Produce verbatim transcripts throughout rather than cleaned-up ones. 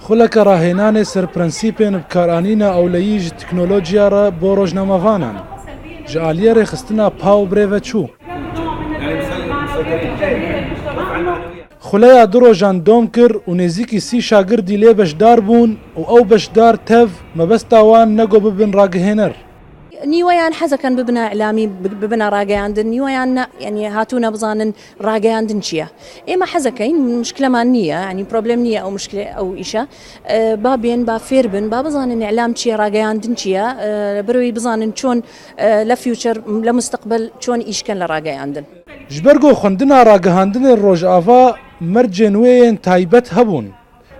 Xuleke rahênanê ser prensîpên bikaranîna ewleyî ji teknolojiya re bo rojnamevanan. Ji aliyê rêxistina PAW birêve çû. Xuleya du rojan dom kir û nêzîkî sî şagirdî lê beşdar bûn û ew beşdar tev mebesta wan ne ku bibin ragihêner. Nîweyan hez ekan bibine îlamî, bi-, bibine rageyandin, nîweyan ne, yanî hatûne bizanin rageyandin çi ye. Ême hez ekeyn, muşkileman niye, yanî problem niye ew muşkile, ew îşe. E, ba bên, ba fêr bin, ba bizanin îlam çi ye, rageyandin çi ye, e, birewî bizanin çon, e, le future, le musteqbel çon îşken le rageyandin. Ji ber ku xwendina ragihandinê Rojava mercên wê yên taybet hebûn.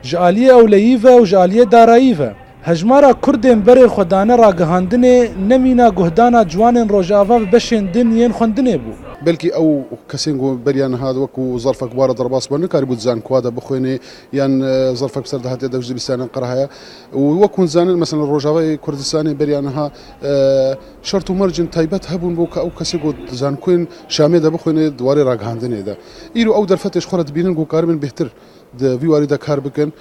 Ji aliyê ewleyî ve û ji aliyê darayî ve. Hejmara Kurdên berê xwe dane ragihandinê ne mîna guhdana ciwanên Rojava bi beşên din yên xwendinê bû. Belkî ew kesên ku beriya niha wekû zerfek ware derbas bû, nikarîbû di zankoa de bixwênê, yan, e, zerfek bi ser de hatiye de ji dibistanên qira heye. Û wek hûn dizanin, mesela Rojavayê Kurdistanê beriya niha, e, şert û mercên taybet hebûn bo ku ew kesê ku di zankoyên Şamê de bixwênê di warê ragihandinê de. Îro ew derfetê ji xwe re dibînin ku karibin bêhtir di vî warî de kar bikin.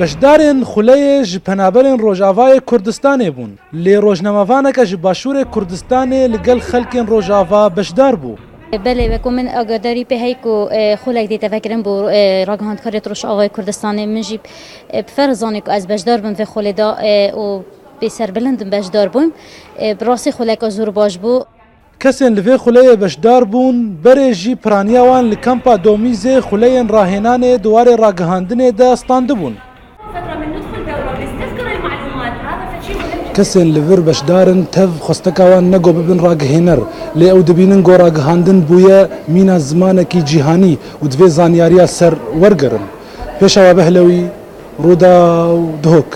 Beşdarên xuleyê ji penaberên Rojavayê Kurdistanê bûn, lê rojnamevaneke ji Başûrê Kurdistanê li gel xelkên Rojava beşdar bû. Belê, weko min agadarî pê hey ku, e, xulek dê tevekirin bo, e, ragihandkarê Rojavayê Kurdistanê, min jî, e, bi ferz zanî ku ez beşdar bim vê xulê de, e, û pê serbilind im beşdar bûm. E, bi rastî xuleka zor baş bû. Kesên li vê xuleyê beşdar bûn, berê jî piraniya wan li kampa Domîzê xuleyên rahênanê di warê ragihandinê de standibûn. Kesên li vir beşdar in tev xwesteka wan ne ku bibin ragihêner, lê ew dibînin ku ragihandin bûye mîna zimanekî cîhanî û divê zanyariya ser wergerin. Pêşawa Behlewî, Rûdaw, Duhok.